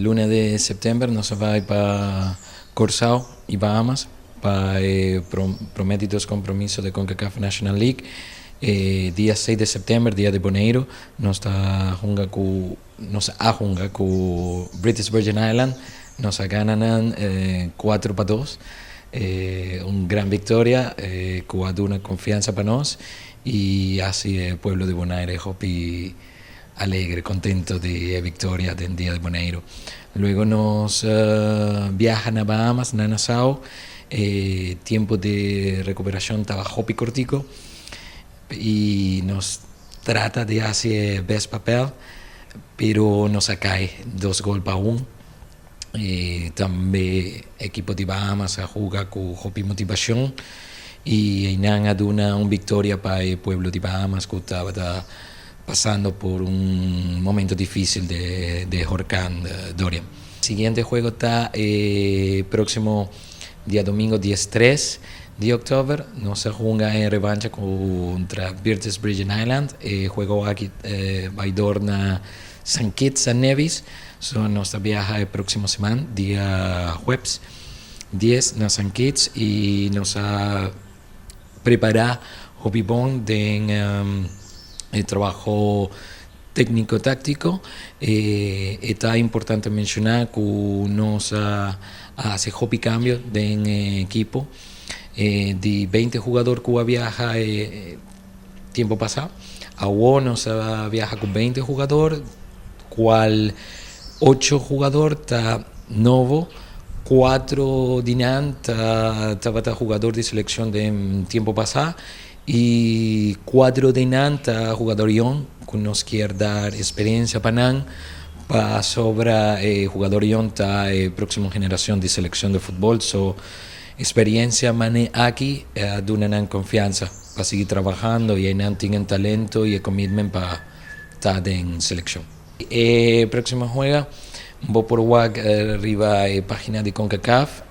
Luna di sèptèmber nos ta bai pa Kòrsou i Bahamas pa e promé di dos kompromiso di CONCACAF National League. Dia 6 di sèptèmber, dia di Boneiru, nos a hunga ku British Virgin Island. Nos a gana 4-2. Un gran viktoria ku a duna konfiansa pa nos i asina e pueblo di Bonaire hopi alegre, kontentu di e viktoria di dia di Boneiru. Luego nos biaha na Bahamas, na Nassau, tempu di rekuperashon tabata hopi kòrtiku i nos trata di hasi best papel, pero nos a kai 2 gol pa 1. I tambe ekipo di Bahamas a hunga ku hopi motivashon i nan a duna un viktoria pa e pueblo di Bahamas ku tabata pasando pa un momento difísil di orkan Dorian. Siguiente juego ta próksimo djadumingu 3 di òktober. Nos ta hunga den revancha kontra British Virgin Island. E juego aki bai dor na St. Kitts and Nevis. So nos ta biaha e próksimo siman, djaweps 10 na St. Kitts i nos a prepará hopi bon den trabou tékniko táktiko. Ta importante menshoná ku nos a hasi hopi kambio den ekipo. Di 20 hungadó ku a biaha tempu pasá, awor nos a biaha ku 20 hungadó, kual 8 hungadó ta nobo, 4 di nan tabata hungadó di selekshon di tempu pasá i 4 di nan ta hungadó yòn ku nos ke duna eksperensia pa nan, pasobra hungadó yòn ta e próksimo generashon di selekshon di futbòl. So eksperensia manera aki duna nan konfiansa pa sigui trahando i nan tin talento i commitment pa ta den selekshon. E próksimo wega, bo por wak riba e página di CONCACAF,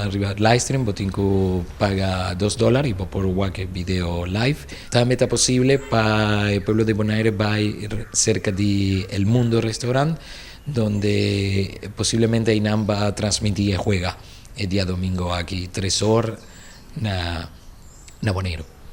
riba livestream, bo tin ku paga 2 dòler i bo por wak e video live. Tambe ta posibel pa e pueblo di Bonaire bai serka di El Mundo Restaurant, donde posiblemente nan bai transmití e wega e djadumingu aki 3 or na Boneiru.